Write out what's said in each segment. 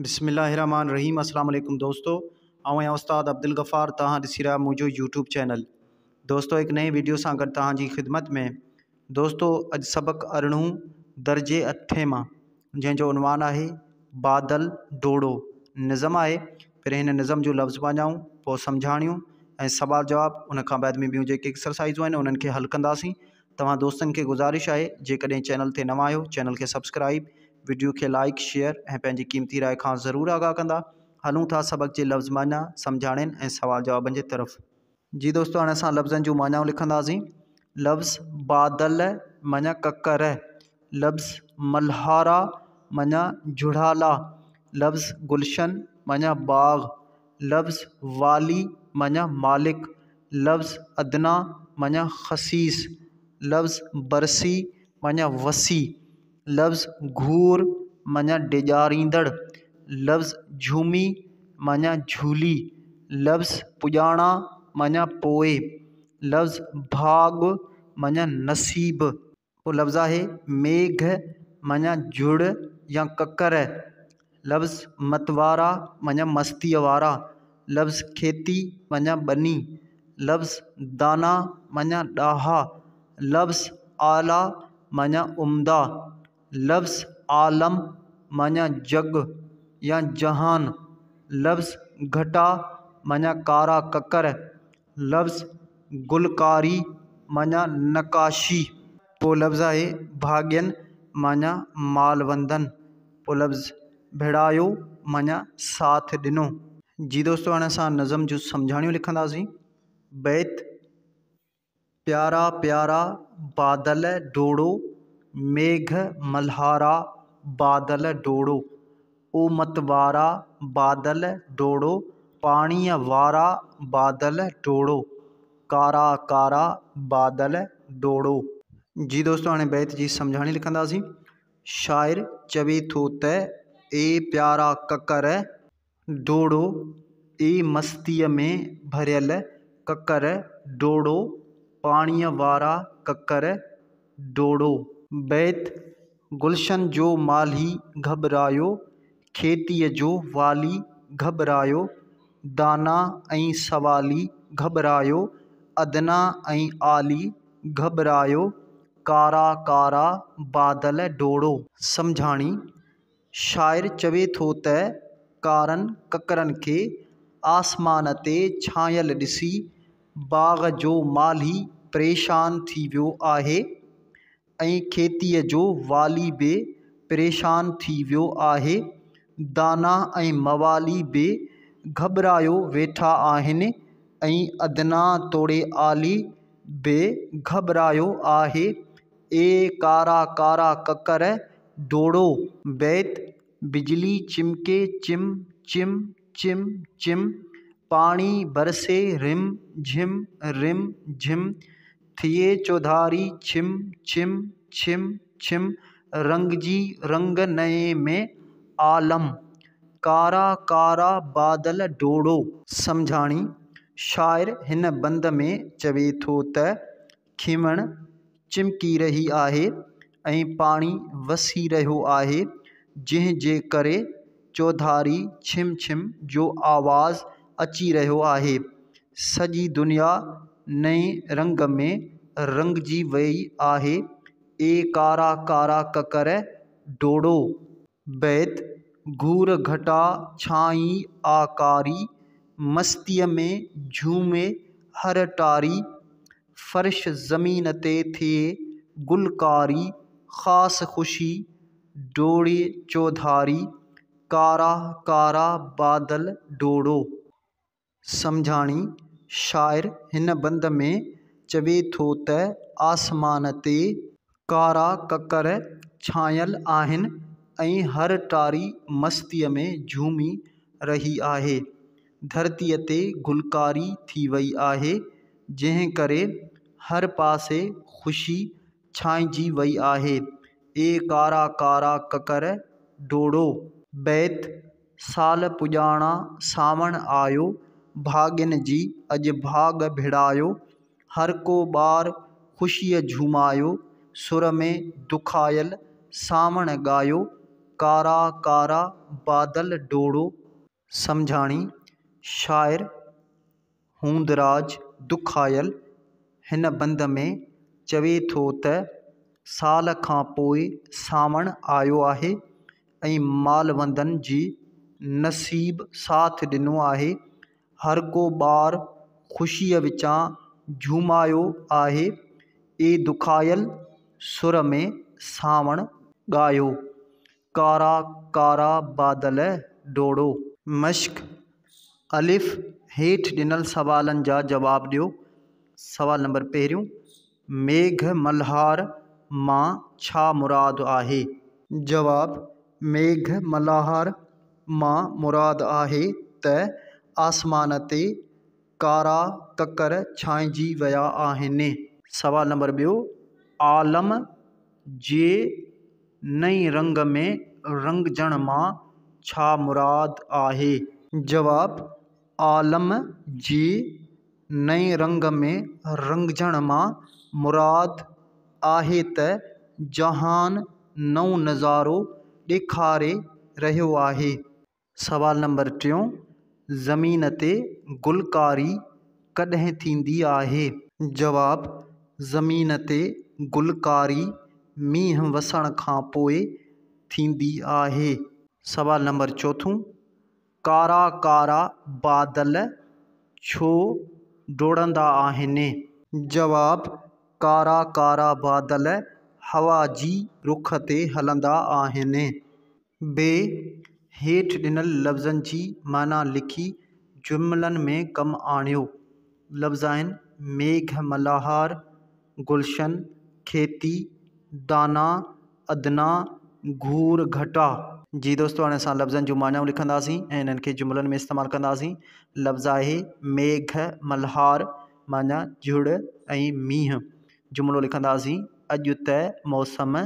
بسم الله الرحمٰن الرحيم اسلام عليڪم دوستو آئون آهيان استاد عبدالغفار توهان ڏسي رهيا منهنجو يوٽيوب چينل دوستو هڪ نئين ويڊيو سان گڏ توهان جي خدمت ۾ دوستو اڄ سبق ارڙهون درجي اٺين مان جنهن جو عنوان آهي بادل ڊوڙو نظم آهي پهرين هن نظم جو لفظ پنهنجائون پوء سمجهاڻيون ۽ سوال جواب ان کان بعد ۾ ٻيون جيڪي ايڪسرسائزون آهن انهن کي حل ڪنداسين توهان دوستن کي گذارش آهي جيڪڏهن چينل تي نوان آهيو چينل کي سبسڪرائيب وڊيو کي لائيڪ شيئر ۽ پنهنجي قيمتي راء کان ضرور آگاهه ڪندا. هلون ٿا سبق جي لفظ معنيٰ، سمجهاڻين ۽ سوال جوابن جي طرف. جي دوستو هاڻي اسان لفظن جون معنائون لکنداسين. لفظ بادل معنيٰ ڪڪر، لفظ ملهارا معنيٰ جهڙالا، لفظ گلشن معنيٰ باغ، لفظ والي معنيٰ مالڪ، لفظ ادنيٰ معنيٰ خسيس، لفظ برسي معنيٰ وسي، لفظ گهور معنيٰ ڊيڄاريندڙ، لفظ جهومي معنيٰ جهولي، لفظ پڄاڻا معنيٰ پوء، لفظ ڀاڳ معنيٰ نصيب. پوء لفظ آهي ميگهه معنيٰ جهڙ يا ڪڪر، لفظ متوارا معنيٰ مستيء وارا، لفظ کيتي معنيٰ ٻني، لفظ دانا معنيٰ ڏاها، لفظ اعليٰ معنيٰ عمده، لفظ عالم معنيٰ جڳ يا جهان، لفظ گهٽا معنيٰ ڪارا ڪڪر، لفظ گلڪاري معنيٰ نقاشي. پوء لفظ آهي ڀاڳين معنيٰ مالوندن. پوء لفظ ڀيڙايو معنيٰ ساٿ ڏنو. جي دوستو هاڻي اسان نظم جون سمجهاڻيون لکنداسين. بيت، پيارا پيارا بادل ڊوڙو، ميگهه ملهارا بادل ڊوڙو، او متوارا بادل ڊوڙو، پاڻيء وارا بادل ڊوڙو، ڪارا ڪارا بادل ڊوڙو. جي دوستو هاڻي بيت جي سمجهاڻي لکنداسين. شاعر چوي ٿو ته اي پيارا ڪڪر ڊوڙو، اي مستيء ۾ ڀريل ڪڪر ڊوڙو، پاڻيء وارا ڪڪر ڊوڙو. بيت، گلشن جو مالهي گهٻرايو، کيتيء جو والي گهٻرايو، دانا ۽ سوالي گهٻرايو، ادنيٰ ۽ عالي گهٻرايو، ڪارا ڪارا بادل ڊوڙو. سمجهاڻي، شاعر چوي ٿو ته ڪارن ڪڪرن کي آسمان تي ڇانيل ڏسي باغ جو مالهي پريشان ٿي ويو آهي ۽ کيتيء جو والي به پريشان ٿي ويو آهي. دانا ۽ موالي به گهٻرايو ويٺا آهن ۽ ادنيٰ توڙي عالي به گهٻرايو آهي، اي ڪارا ڪارا ڪڪر ڊوڙو. بيت، بجلي چمڪي چم چم چم چم، پاڻي برسي رم جھم رم جھم، ٿئي چوڌاري ڇم ڇم ڇم ڇم، رڱجي رنگ نئين ۾ عالم، ڪارا ڪارا بادل ڊوڙو. سمجهاڻي، شاعر هن بند ۾ چوي ٿو ته کنوڻ چمڪي رهي آهي ۽ پاڻي وسي رهيو آهي، جنهن جي ڪري چوڌاري ڇم ڇم جو آواز اچي رهيو آهي. سڄي دنيا نئين رنگ ۾ رڱجي ويئي آهي. اي ڪارا ڪارا ڪڪر ڊوڙو. بيت، گهور گهٽا ڇانئي آ ڪاري، مستيء ۾ جهومي هر ٽاري، فرش زمين تي ٿئي گلڪاري، خاص خوشي ڊوڙي چوڌاري، ڪارا ڪارا بادل ڊوڙو. سمجهاڻي، شاعر هن بند ۾ چوي ٿو ته آسمان تي ڪارا ڪڪر ڇانيل آهن ۽ هر ٽاري مستيء ۾ جهومي رهي آهي. ڌرتيء تي گلڪاري ٿي وئي آهي، جنهن ڪري هر پاسي خوشي ڇانئجي وئي آهي. اي ڪارا ڪارا ڪڪر ڊوڙو. بيت، سال پڄاڻا سانوڻ آيو، ڀاڳين جي اڄ ڀاڳ ڀيڙايو، هر ڪو ٻار خوشيء جهومايو، سر ۾ دکايل سانوڻ ڳايو، ڪارا ڪارا بادل ڊوڙو. سمجهاڻي، شاعر هوندراج دکايل هن بند ۾ چوي ٿو ته سال کان پوءِ سانوڻ آيو آهي ۽ مالوندن جي نصيب ساٿ ڏنو آهي. هر ڪو ٻار خوشيءَ وچان جهومايو آهي. اي دکايل سر ۾ سانوڻ ڳايو، ڪارا ڪارا بادل ڊوڙو. مشق، الف، هيٺ ڏنل سوالن جا جواب ڏيو. سوال نمبر پهريون، ميگهه ملهار مان ڇا مراد آهي؟ جواب، ميگهه ملهار مان مراد آهي ته آسمان تي ڪارا ڪڪر ڇانئجي ويا آهن. سوال نمبر ٻيو، عالم جي نئين رنگ ۾ رڱجڻ مان ڇا مراد آهي؟ جواب، عالم جي نئين رنگ ۾ رڱجڻ مان مراد آهي ته جهان نئون نظارو ڏيکاري رهيو آهي. سوال نمبر ٽيون، زمين تي گلڪاري ڪڏهن ٿيندي آهي؟ جواب، زمين تي گلڪاري مينهن وسڻ کان پوءِ ٿيندي آهي. سوال نمبر چوٿون، ڪارا ڪارا بادل ڇو ڊوڙندا آهن؟ جواب، ڪارا ڪارا بادل هوا جي رخ تي هلندا آهن. بي، هيٺ ڏنل لفظن جي معنيٰ لکي جملن ۾ ڪم آڻيو. لفظ آهن، ميگهه ملهار، گلشن، کيتي، دانا، ادنيٰ، گهور گهٽا. جي دوستو هاڻي اسان لفظن جون معنائون لکنداسين ۽ انهن کي جملن ۾ استعمال ڪنداسين. لفظ آهي ميگهه ملهار معنيٰ جهڙ ۽ مينهن. جملو لکنداسين، اڄ ته موسم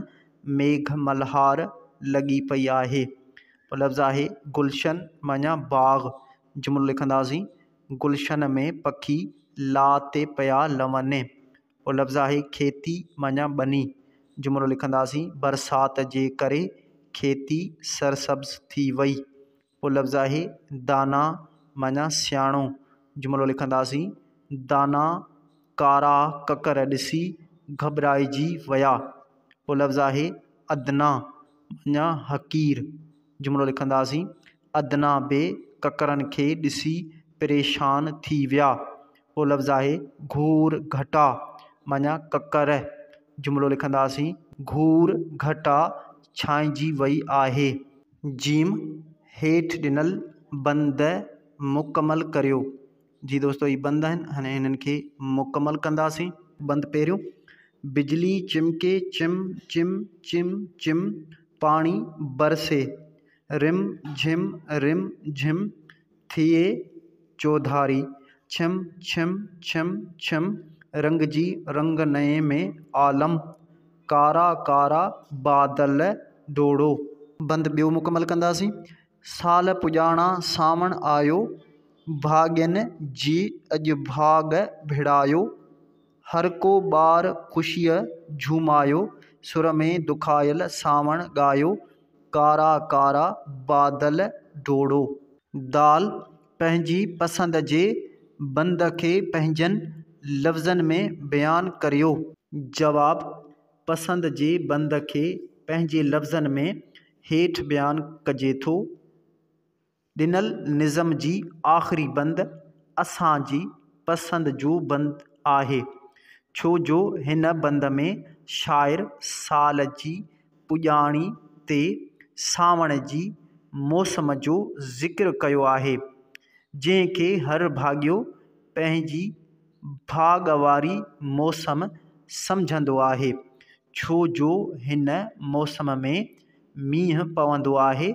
ميگهه ملهار لڳي پئي آهي. پوء لفظ آهي گلشن معنيٰ باغ. جملو لکنداسين، گلشن ۾ پکي لا تي پيا لون. پوء لفظ آهي کيتي معنيٰ ٻني. جملو لکنداسين، برسات جي ڪري کيتي سرسبز ٿي وئي. پوء لفظ آهي دانا معنيٰ سياڻو. جملو لکنداسين، دانا ڪارا ڪڪر ڏسي گهٻرائجي ويا. پوء لفظ آهي ادنيٰ معنيٰ حقير. جملو لکنداسين، ادنيٰ به ڪڪرن کي ڏسي پريشان ٿي ويا. پوء لفظ آهي گهور گهٽا معنيٰ ڪڪر. جملو لکنداسين، گهور گهٽا ڇانئجي وئي آهي. جيم، هيٺ ڏنل بند مڪمل ڪريو. جي دوستو هي بند آهن هاڻي هنن کي مڪمل ڪنداسين. بند پهريون، بجلي چمڪي چم چم چم چم پاڻي برسي، رم جھم رم جھم ٿئي چوڌاري، ڇم ڇم ڇم ڇم رڱجي رنگ نئين ۾ عالم، ڪارا ڪارا بادل ڊوڙو. بند ٻيو مڪمل ڪنداسين. سال پڄاڻا سانوڻ آيو، ڀاڳين جي اڄ ڀاڳ ڀڙايو، هر ڪو ٻار خوشيء جهومايو، سر ۾ دکايل سانوڻ ڳايو، ڪارا ڪارا بادل ڊوڙو. دال، پنهنجي پسند جي بند کي پنهنجن لفظن ۾ بيان ڪريو. جواب، پسند جي بند کي پنهنجي لفظن ۾ هيٺ بيان ڪجي ٿو. ڏنل نظم جي آخري بند اسان جي پسند جو بند آهي، ڇو جو هن بند ۾ شاعر سال جي پڄاڻي تي سانوڻ جي موسم جو ذڪر ڪيو آهي، جنهن کي هر ڀاڳيو پنهنجي ڀاڳ واري موسم سمجهندو آهي، ڇو جو هن موسم ۾ مينهن پوندو آهي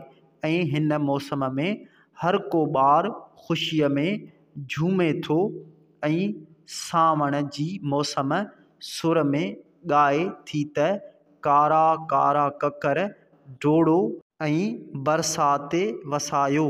۽ هن موسم ۾ هر ڪو ٻار خوشيء ۾ جهومي ٿو ۽ سانوڻ جي موسم سر ۾ ڳائي ٿي ته ڪارا ڪارا ڪڪر ڊوڙو ۽ برسات وسايو.